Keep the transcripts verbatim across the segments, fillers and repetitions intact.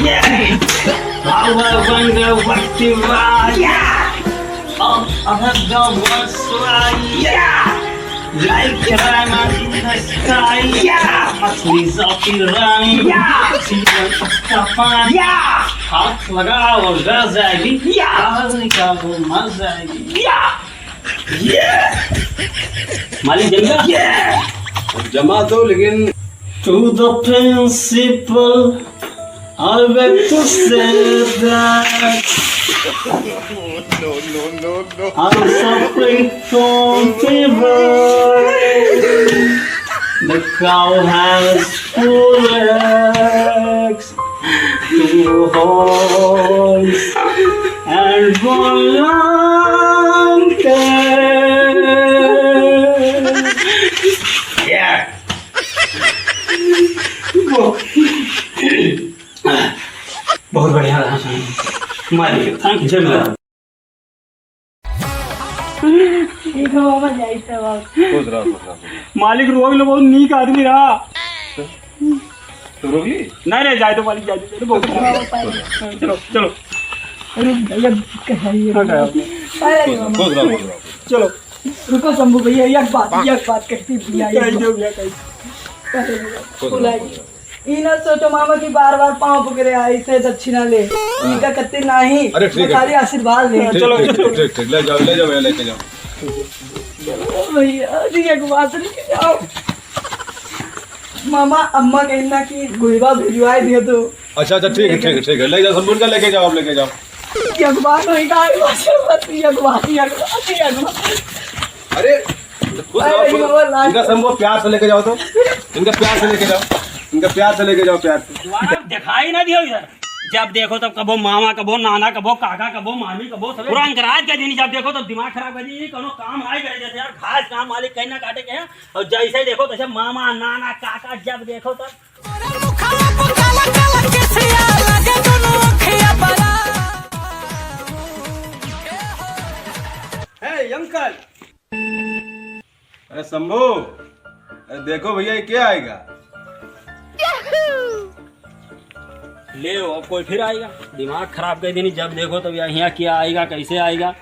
Yeah! Power when the what you are, yeah! Of another one try, yeah! Like crime in the sky, yeah! असली सौकी रानी, yeah! Season उसका पानी, yeah! हाथ लगाओ और डर जाएगी, yeah! बाहर निकालो मर जाएगी, yeah! मालिक जम गया? जमा तो, लेकिन To the principal, I beg to say that I'm suffering from fever. The cow has four legs, two horns, and one long tail. Yeah. बहुत बढ़िया रहा। मालिक, thank you, जय माता। ठीक है बाबा, जय सेवा। खुश रहो, खुश रहो, खुश रहो। मालिक, रोई लो, बहुत नीक आदमी रहा। तो रोक ली? नहीं, नहीं, जाए दो मालिक, जाए दो, जाए दो, बहुत चलो, चलो। अरे भैया, कहिए। हाँ, जाओ। अरे खुश रहो, बाबा। खुश रहो, खुश रहो। चलो। रुको शंभू भैया, एक बात, एक बात कहती भैया, एक कह बात। दो भैया, कह दो। अरे भैया, खुश रहो, बुलाइए। खुश रहो। ई ना सोचो मामा कि बार बार पाँव पकड़े आई से दक्षिणा ले। हाँ। इनका कत्ती नाही, अरे ठीक है। खाली आशीर्वाद ले। ठीक, चलो, ठीक, चलो। ठीक, ठीक, ठीक। ले जाओ, ले जाओ भैया, लेके जाओ। ओ भैया, जी एक बात लेके जाओ। मामा, अम्मा कहना कि गुहिबा भिजवाए दियो तो। अच्छा, अच्छा, ठीक है, ठीक है, ठीक है। ले जाओ, शंभू का लेके जाओ, आप लेके जाओ। एक बात नहीं कहा, एक बात, एक बात, एक बात। अरे, खुश रहो, अरे, खुश रहो। बाबा, लाज इनका शंभू प्यार से लेके जाओ तो। इनका प्यार से लेके जाओ। इनका प्यार से लेके जाओ, प्यार से। दोबारा दिखाई ना दियो इधर। जब देखो तब कबो मामा, कबो नाना, कबो काका, कबो मामी, कबो सब। पूरा अंकराज कर देनी, जब देखो तब दिमाग खराब कर देनी, कोनो काम नाहीं करे, जैसे यार घास काम मालिक कहीं ना काटे के हैं, और जैसे ही देखो तैसे मामा, नाना, काका, जब देखो तब। Hey, uncle, अरे शंभू, अरे देखो भैया, ये क्या आएगा? ले हो, अब कोई फिर आएगा, दिमाग खराब कर देनी। जब देखो तब यहाँ, यहाँ क्या आएगा, कैसे आएगा।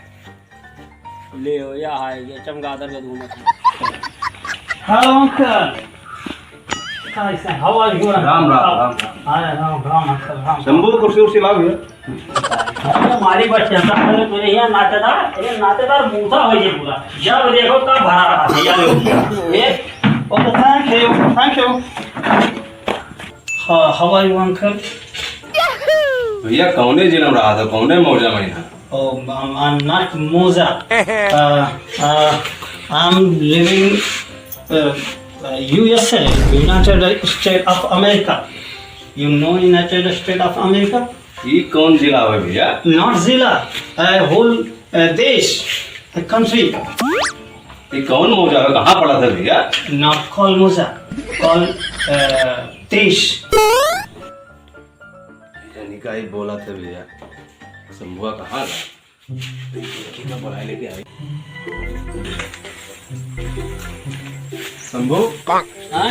ले हो, या आएगा चमगादड़ का धूम। Hello uncle, कैसे, how are you? राम राम, राम राम। हाँ, राम राम uncle, राम। शंभू, कुर्सी उर्सी लाओ भैया। अरे मारी बस चलता है, तूने यहाँ नातेदार, अरे नातेदार मूसा हो ये पूरा। जब देखो तब भरा रहा है, यार। ए, okay, thank you, thank you। हाँ, how are you, uncle? भैया, कौने जिला में रहा था, कौने मौजा में यहाँ? Oh, I'm, I'm not Moza. Uh, uh, I'm living, uh, uh, U S A, United States of America. You know United States of America? ई कौन जिला है भैया? Not जिला, a whole, uh, देश, a country. ई कौन मौजा है, कहाँ पड़ा था भैया? Not call मौजा, call, uh, देश। जानी का ही बोला था भैया, शंभुआ कहाँ गया? देखिए, देखिए, क्या बुलाए लेके आई। शंभू। हाँ?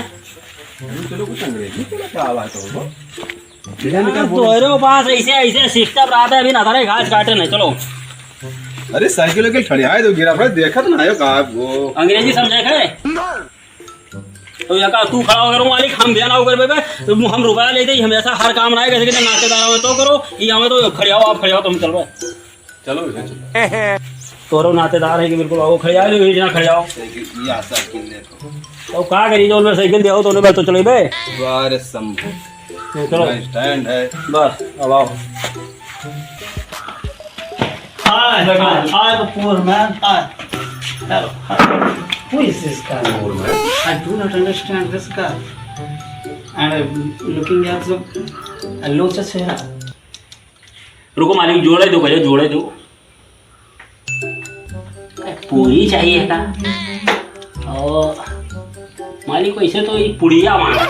अरे चलो, कुछ अंग्रेजी में क्या आवाज हो? बिना निकाल हाँ, बोल। तोहरे पास ऐसे, ऐसे system रहता है, अभी ना तारे घास काटे नहीं, चलो। अरे साइकिल वाइकिल खड़ी आए तो गिरा पड़े, देखा तो ना आयो का वो। अंग्रेजी समझे खे? तो या का तू खड़ा होकर मालिक, हम बयान आओ कर बेबे, तो हम रुपया लेते ही हमेशा हर काम ना है, कैसे कैसे नाश्तेदार हो तो करो, ये हमें तो खड़े आओ, आप खड़े आओ, तुम चल रहे। चलो भैया, चलो। तोरो नातेदार है कि बिल्कुल आओ, खड़े आओ, ये ना खड़े आओ। साइकिल, ये साइकिल देखो। तो का करी, जो मैं साइकिल दिया हो, तो उन्हें तो चले बे। वाह रे शंभू। ये चलो। यहाँ stand है। बस, अब आओ। Hi, hi, hi, the poor man. Hi. Hello. Hi. Who is this guy? Poor man. I do not understand this guy. And, uh, looking at the, uh, लोचा चेहरा। रुको मालिक, जोड़े दो भैया, जोड़े दो। पूरी चाहिए था। ओ, मालिक, वैसे तो ये पुड़िया मांगा है।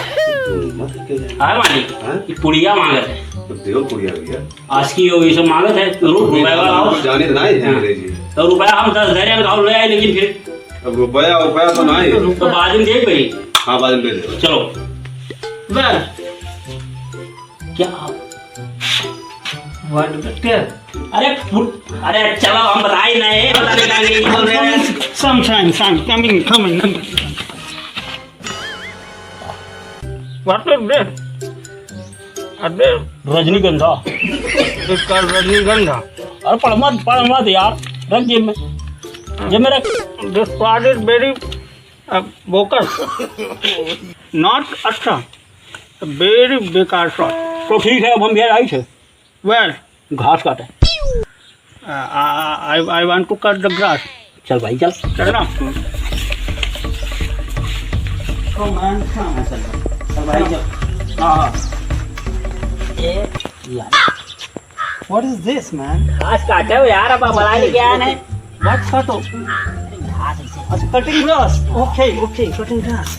मत के जाए। हाँ, मालिक, हाँ? ये पुड़िया मांगा है। तो देव पुड़िया भैया। आज की हो, ये सब मांगत है। रु-, रुपया वाला आओ। जाने तो ना ही है हाँ। अंग्रेजी। तो रुपया हम दस हजार में तो ले आए, लेकिन फिर अब रुपया, रुपया तो ना ही। तो बाद में दे भाई। हाँ, बाद में दे दे। चलो। बस। क्या आप What is that? अरे फुट, अरे चलो हम बताए नहीं, बताने का नहीं बोल रहे हैं। Some, some, some, coming, coming, coming. What is this? अरे रजनीगंधा। इसका रजनीगंधा। अरे पढ़ मत, पढ़ मत यार, रख जेब में, जेब में रख। This part is very, uh, bogus. Not अच्छा, very बेकार sauce. तो ठीक है, अब हम भी आई थे। Where? घास काटे। Uh, I, I, I want to cut the grass. चल भाई, चल। चल ना। Come on, come on, चल। चल भाई, चल। हाँ, हाँ। ए, यार। What is this, man? घास काटे हो यार, अब बड़ा लेके आया नहीं। What काटो? घास ऐसे। अच्छा, cutting grass। Okay, okay, cutting grass.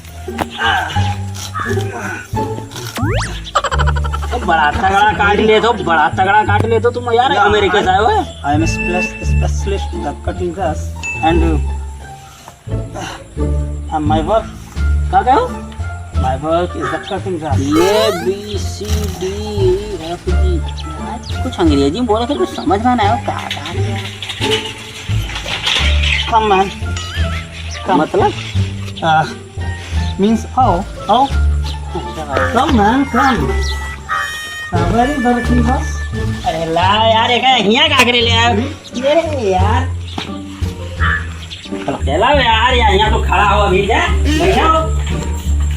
तुम बड़ा तगड़ा काट ले, तो बड़ा तगड़ा काट ले, तो तुम यार Yeah, अमेरिका से आए हो? I am a specialist, specialist in the cutting grass and, uh, my work. का कहो? My work is the cutting grass. A B C D E F G। यार, कुछ अंग्रेजी में बोले थे, कुछ समझ में ना आया, का, का? Come, man. Come. मतलब? Uh, means आओ, आओ। Come, man, come. Uh, where is the cutting grass? अरे ला यार, एक हिया का करे ले यार। ये यार। चला यार, या-, यहाँ तो खड़ा हो अभी, जा, बैठो।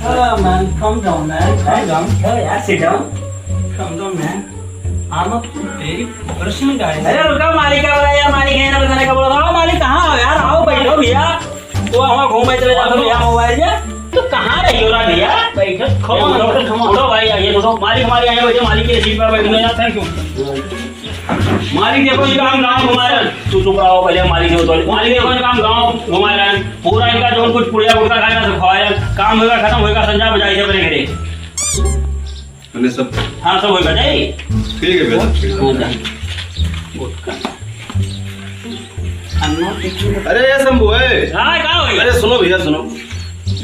Oh, man, calm down, man, calm down. Oh, यार, sit down. Calm down, man. I'm a very professional guy. अरे रुको, मालिक का बोला यार, मालिक है ना, बताने का बोला था। आओ मालिक, कहाँ हो यार, आओ बैठो भैया। तो वहाँ घूमे चले जाओ भैया, मोबाइल से। तो कहाँ रही हो रहा भैया? बैठो, come on, उठो, come on. उठो भाई, आइए, उठो। मालिक हमारे यहाँ बैठे, मालिक की सीट पर बैठो। Thank you. मालिक देखो, इनका हम गाँव घुमा रहे हैं। तू चुप रहो, पहले मालिक देखो, तो मालिक देखो, इनका हम गाँव घुमा रहे हैं। पूरा इनका जो कुछ पुड़िया गुटखा खाया, सब खवाया। काम होगा, खत्म होगा, संजा बजाई से अपने घरे। हमने सब हाँ, सब होगा, जाइए। ठीक है भैया, ठीक है। हाँ, जाइए। गुटखा। अरे, ये शंभू है। हाँ, का हो गया? अरे, सुनो भैया, सुनो।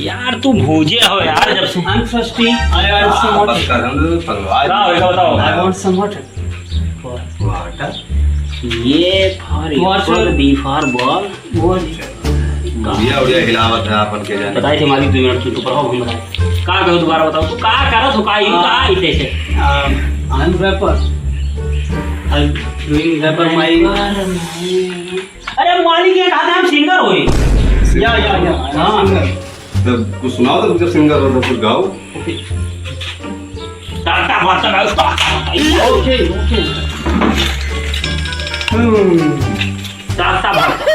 यार, तू भूजे हो यार, जब से। I'm thirsty. I want some water. बस कर, हम लोग पगला का हो गया, बताओ। I want some water. Water. A for apple, B for ball. Water. बढ़िया, बढ़िया हिलावत है आपन के जाने। बताए थे मालिक, दो मिनट, तू तो पढ़ाओ, हम बताए। का कहो दोबारा बताओ, तू का करत हो, का यू, का इते से? Um, I'm rapper. I'm doing rapper, my अरे मालिक, ये कहा था हम सिंगर होई। या, या, या, हाँ। सिंगर। तो कुछ सुनाओ तो, जब सिंगर हो तो कुछ गाओ। ओके। टाटा वाटा गाओ, टाटा। Okay, okay. हम्म। टाटा वाटा।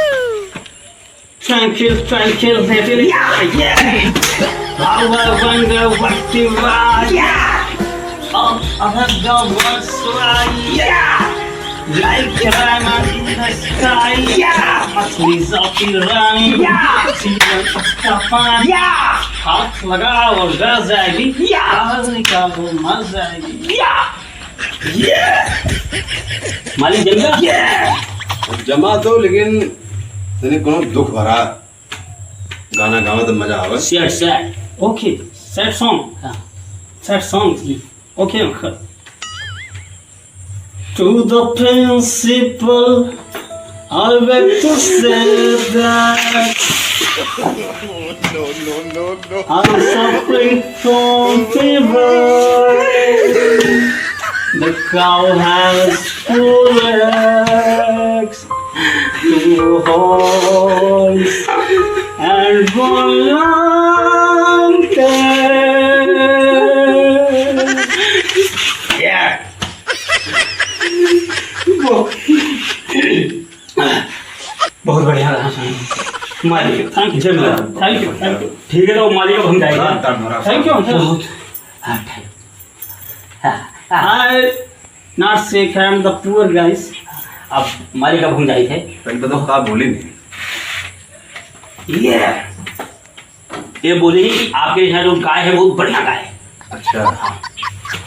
Tranquil, tranquil, tranquil. Yeah, yeah. Power, wonder, what you are. Yeah. All of the world's right. Yeah. Like a diamond in the sky. Yeah. मछली जाती रानी। Yeah. सीजन उसका पानी। Yeah. हाथ लगाओ और डर जाएगी। Yeah. बाहर निकालो मर जाएगी। Yeah. Yeah. मालिक जम गया? Yeah. जमा तो, लेकिन तने कोनो दुख भरा गाना गावा तो मजा आवे। Sad, sad. Okay, sad song. हाँ। Sad song. Okay, okay. To the principal, I beg to say that I'm suffering from fever. The cow has four legs, two horns, and one lantern. Yeah. बहुत बढ़िया गाना सुना। मालिक, thank you, जय माता। Thank you, thank you। ठीक है, तो मालिक अब हम जाएंगे। हाँ, धन्यवाद। Thank you, thank you। बहुत, हाँ, thank you। हाँ, हाँ। I not shake hand the poor guys। अब मालिक अब हम जाए थे। पहले बताओ, का बोली नहीं? ये। ये बोली कि आपके यहाँ जो गाय है, बहुत बढ़िया गाय है। अच्छा।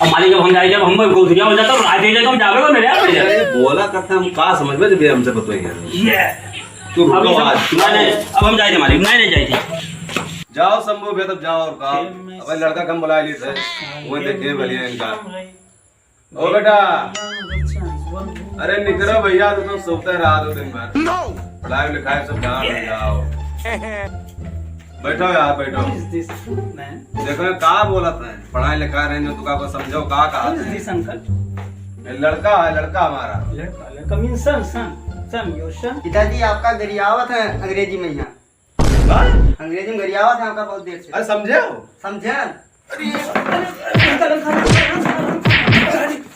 अब मालिक, अब हम जाए, जब हम गोधरिया हो जाता, रात हो जाता, हम जावे को नहीं यार, भैया। अरे, बोला करता, हम का समझ में जब ये हमसे बतवाई है। ये। तू अब रुको ये सब, आज। नहीं, नहीं, अब हम जाए थे मालिक, नहीं, नहीं जाए थे। जाओ शंभू भैया, तब जाओ और का। अब लड़का कम बुला ली थे, वो देखिए बढ़िया इनका। ओ बेटा। अरे निकरो भइया, तू तो सोते रहा दो दिन भर। पढ़ाई लिखाई सब ध्यान हो जाओ। बैठो यार, बैठो। What is this, man? देखो, ये का बोलत है? पढ़ाई लिखाई रहे जो तुका को समझो, का कहा What is है? This, uncle? ये लड़का है, लड़का हमारा। लड़का, लड़का means son, son, son, your son? पिताजी, आपका गरियावत है अंग्रेजी में यहाँ। हाँ? अंग्रेजी में गरियावत है आपका बहुत देर से। अरे समझे हो? समझे? अरे, अरे, अरे, अरे, अरे, अरे,